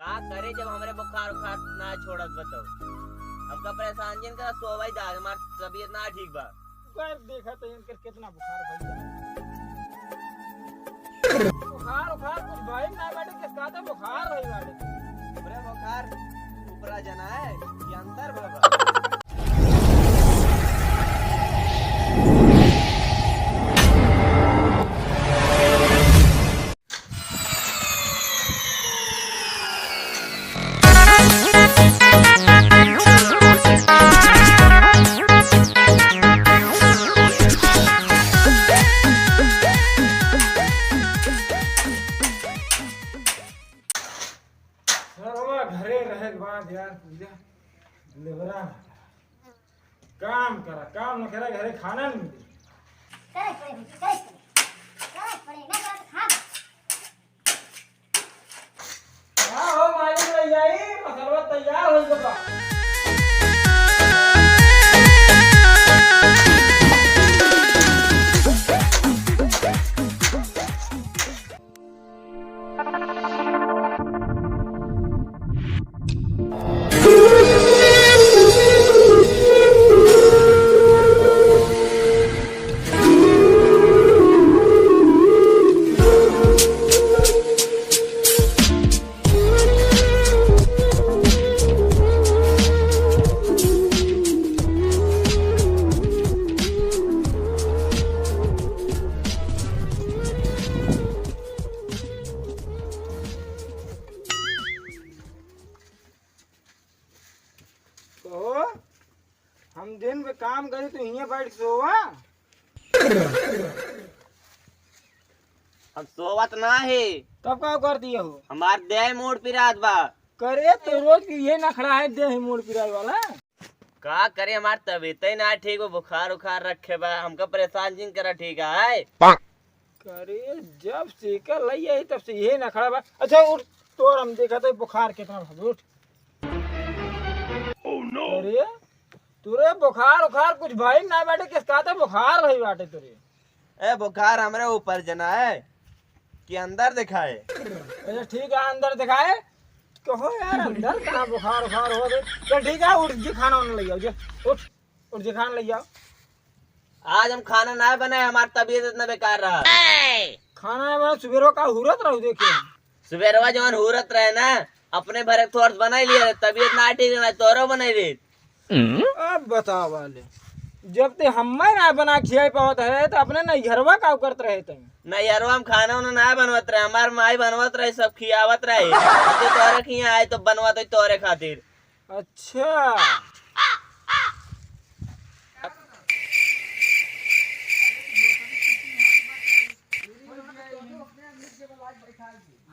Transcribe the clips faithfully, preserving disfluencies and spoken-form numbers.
का करे जब हमरे बुखार उखार ना छोड़त बा तब? हमका परेशान जिन करा, सोवाई दा, हमार तबीयत ना ठीक बा। कर देखा तो इनकर कितना बुखार भइल बा। बुखार उखार कुछ भइल ना बाटे, किस का तो बुखार भइल बाटे। हमरे बुखार ऊपरा जना है कि अंदर भवा? सरवा घरे रहे के बाद यार, पूजा लेबरा काम करा, काम न करा, घरे खाना नहीं मिले। करे पड़े, करे पड़े, करे पड़े, ना करा तो खा। हाँ हो मालिक, ले जाई, मसलवा तैयार हो गया। कहो, हम दिन में काम करी, तू हियां बैठ के सोवा? हम सोवत ना है। तब का कर दिए हो? हमार देह मूड़ पिरात बा। करे तो रोज की ये नखड़ा है, देह मूड़ पिराए वाला। का करे, हमार तबीयत ही ना ठीक बा, बुखार उखार रखे बा, हमका परेशान जिन करा, ठीक है? करे, जब से एकर लई आई, तब से यही नखड़ा बा। अच्छा, उठ, तोर हम देखत है बुखार कितना भा, उठ। Oh no! अरे, तोरे बुखार उखार कुछ भइल ना बाटे, किस का तो बुखार भइल बाटे तोरे? ए, बुखार हमरे ऊपर जना है कि अंदर दिखाए? अच्छा, ठीक है, अंदर दिखाए। कहो यार, अंदर कहाँ बुखार उखार हो गए? चल ठीक है, उठ जी, खाना वाना ले आओ, जा, उठ। उठ जे खाना ले जाओ। आज हम खाना ना बनाए, हमार तबीयत इतना बेकार रहा। खाना ना बनाए, सुबेरवा का हुरत रहू देखे। सुबेरवा जवन हुरत रहे ना, अपने भरे थोड़ बनाई लिया, तबीयत ना ठीक रहे, तोरो बनाई दे। अब बतावा ले, जब ते हम्मे ना बना खियाई पावत है, तो अपने नैहरवा का करत रहे ते? नैहरवा हम खाना उना ना बनवत रहे, हमार माई बनवत रहे, सब खियावत रहे। तो तोरे खिया आए तो बनवत है तोरे खातिर। अच्छा।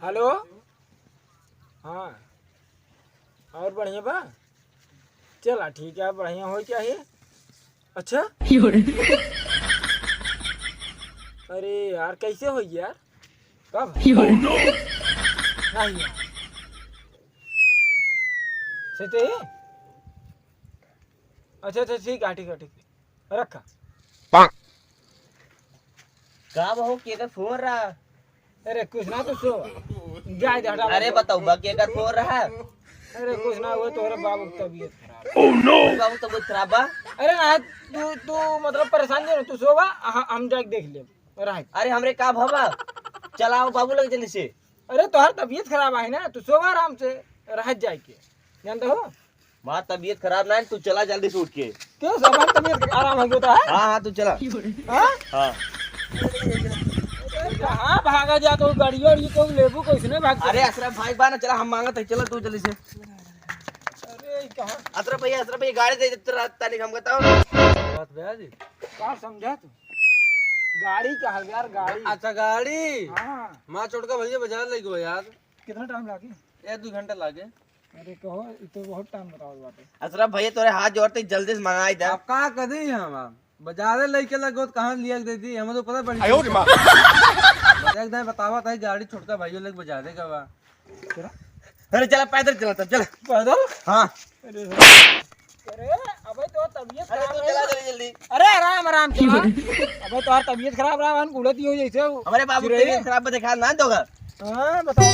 हेलो। हाँ। और बढ़िया बा? चला ठीक है, बढ़िया होइ चाहिए। अच्छा। अरे यार, कैसे होइ यार? कब? नहीं यार। सही? अच्छा, अच्छा, ठीक है, ठीक है, ठीक है। रखा। का बा हो, केकर फोन रहा? अरे, कुछ ना, तू सो। जाए दे, हटा। अरे, बताओ बा, केकर फोन रहा? अरे, कुछ ना, वो तोहरे बाबू की तबीयत खराब। Oh no! बाबू तबीयत खराब बा? अरे ना, तू, तू मतलब परेशान जे ना, तू सो बा, ह-, हम जाके देख लेब। रह। अरे, हमरे का भवा? चलाओ बाबू लग जल्दी से। अरे, तोहर तबीयत खराब है ना, तू सोवा आराम से, रहत जाए के। जानते हो? माँ, तबीयत खराब ना है, तू चला जल्दी से उठ के। क्यों, सब तबीयत आराम हो गया है? हाँ, हाँ, तू चला। हाँ? हाँ। अरे, कहाँ भागा जा तो, गाड़ी और ये तो लेबू को इसने भाग। अरे, अशरफ भाई बा ना, चला, हम मांगत है, चला तू जल्दी से। अरे, कहाँ? अशरफ भैया, अशरफ भैया, गाड़ी दे दे, तेरा तारीख हम बताओ। बात भैया जी। का समझा तू? गाड़ी का है यार, गाड़ी। अच्छा, गाड़ी। हाँ। माँ छोटका भैया बाजार लेके गो यार। कितना टाइम लागे? एक दो घंटा लागे। अरे कहो, ये तो बहुत टाइम बताओ बाटे। अशरफ भैया तोरे हाथ जोड़ते जल्दी से मंगाई दे। आप का कर दी हम आप? बाजारे लेके लगो तो कहाँ लिया के दे दी? हमें तो पता पड़ी। आयो रे माँ। एक दाई बतावा था गाड़ी छोटका भाइयों लेके बाजारे का बा। चला। अरे चला पैदल चला तब चला। पैदल? हाँ। अरे अरे, अबे तो तबीयत अरे खराब तू है। चला जल्दी जल्दी। अरे आराम, आराम चला। अबे तो यार तबीयत खराब रहा, हम उड़ती हो जैसे वो हमारे बाबू चिड़ै। तबीयत खराब पे दिखा ना दोगा। हाँ, बताओ।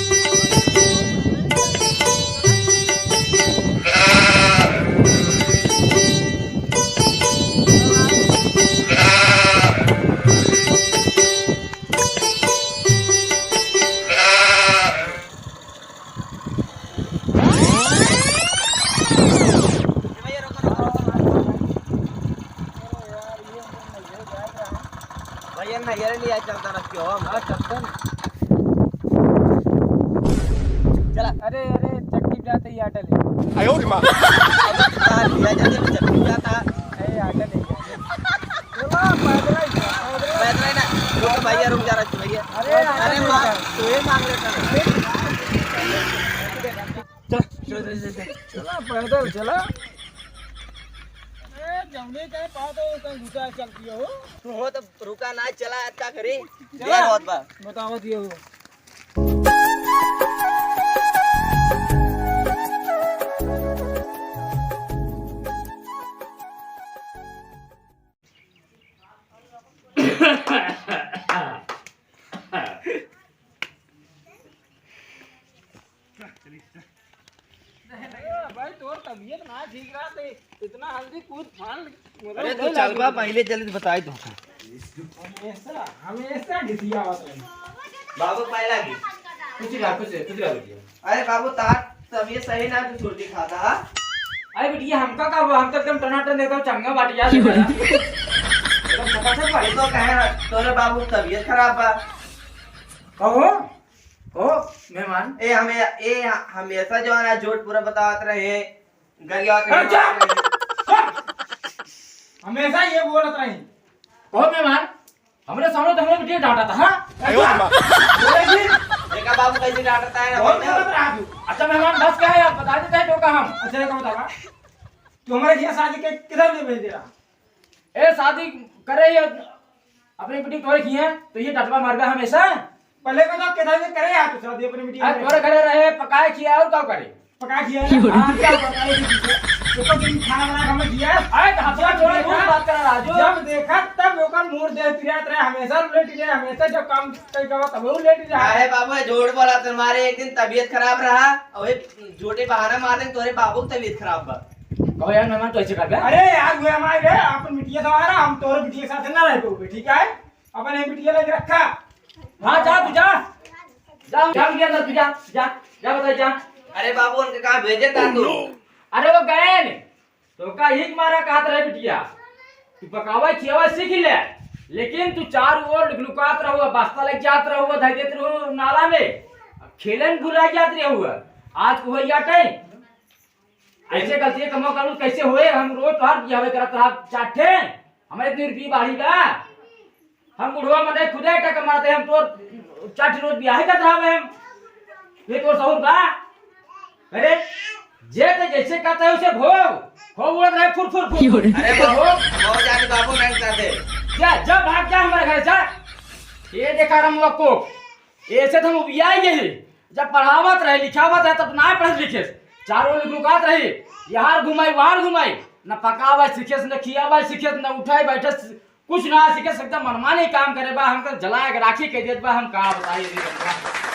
अरे ले, आज चलता ना क्यों हम? हाँ, चलता ना। चला। अरे, अरे, चक्की जाते ही आटा ले। आयो रे माँ। अरे, तो कहाँ लिया जाते, चक्की जाता। अरे, आटा ले। चला, पैदल ही जा, पैदल। पैदल ही ना, वो तो भैया रुक जा रहा है, भैया। अरे, आटा अरे, ले माँ, जा। तू ही मांग लेता ना। चल, चल, चल, चल, चल। चला, पैदल चला। ए, जमने के पास तो कहीं घुसा चल दिया हो। तू हो तो रुका ना, चला, आज का करी? चला। देर होत बा। बताओ दियो। अरे भाई, तोर तबीयत ना ठीक रहा थे, इतना हल्दी कूद फान, मतलब, अरे, तू चल बा, पहले जल्दी बताई तो। हमेशा, हमेशा घिसिया होत रही। बाबू, पहला भी। कुछ रहा, कुछ, कुछ रहा, कुछ रहा। अरे बाबू, तार तबीयत सही ना, तू सुर्ती खाता, हाँ? अरे बिटिया, हमका का हुआ? हम तो एकदम टनाटन, एकदम चंगा बाटी यार। एकदम चकाचक बाटी। ये तो कहे, तोरे बाबू तबीयत खराब बा। कहो, कहो, मेहमान। ए, हमें, ए, हमेशा जो है ना, झूठ पूरा बतावत रहे, गरियावत रहे। अरे, चुप! हमेशा ये बोलत रही। कहो, मेहमान। हमरे सामने तो हमरे बिटिया डांटा था, हाँ? आयो रे माँ। बोले जी। देखा बाबू कैसे डांटता है, बहुत हमने गलत रहा तू। अच्छा मेहमान, बस क्या है यार, बता देते हैं तो का हम। अच्छा, एक बतावा, तू हमारे यहाँ शादी के किधर ले भेज दे रहा? ए, शादी करे ये अपनी बिटिया तोरे की है, तो ये डटवा मारबे हमेशा। पहले को तो किधर ले करे यार तू शादी अपनी बिटिया अरे, के? तोरे घरे रहे, पकाए खिया और का करे? पका दिया है। हाँ, क्या पकाई थी तुझे? तो दिन खाना बना के हमें दिया है। अरे, तो हथवा छोड़ा, तू बात कर रहा, राजू। जब देखा, तब ओकर मूड दे पिरात रहे, हमेशा लेट रहे, हमेशा जब काम कहीं गवा, तब वो लेट रहा। काहे बाबू, ये झूठ बोला, तुम्हारे एक दिन तबीयत खराब रहा, और ये झूठे बहाना मार दे, तोरे बाबू की तबीयत खराब बा। कहो यार, मेहमान तो ऐसे कर दे। अरे यार, वो हमारे रे, अपन बिटिया सवारा, हम तोरे बिटिया के साथ ना रह पाओगे, ठीक है? अपन ये बिटिया लेके रखा। हाँ, जा तू, जा। जा, जा, बिटिया अंदर तू, जा, जा, जा, बताई, जा। अरे बाबू, उनके कहाँ भेजे था तू? अरे वो गए ने। तो का हिक मारा कहत रहे बिटिया, तू पकावा खियावा सीख ले, लेकिन तू चारों ओर लुकात रहो, बस्ता लग जात रहो, धर देत रहो नाला में, खेलन भुला जात रहो। आज को हो जाते, ऐसे गलती कमो करूँ, कैसे होए? हम रोज तोहार बियाहे करत रहा, चार ठे, हमारे इतनी रुपये बाढ़ी बा। हम बुढ़वा मने खुदे टक मारते, हम तोर चार ठे रोज बियाहे करत रहा हम। ये तोर सहूर बा? अरे, जे ते जैसे कहता है उसे भोग, खूब उड़त रहे फुर फुर फुर फुर। अरे बाबू, बहुत ज्यादा बाबू नहीं करते। जा, जा, भाग जा हमारे घर से। ये देखा रमुआ को, ऐसे तो हम उबियाई गए ही। जब पढ़ावत रहे, लिखावत रहे, तब ना पढ़त लिखेस। चारों लोग लुकात रहे, यहाँ घुमाई, वहाँ घुमाई, न पकावा सीखेस, न खियावा सीखेस, न उठाई बैठे, कुछ ना सीखेस, एकदम मनमानी काम करे बा, हमका जलाए के राखी कह देत बा, हम का बताई रे बंदा।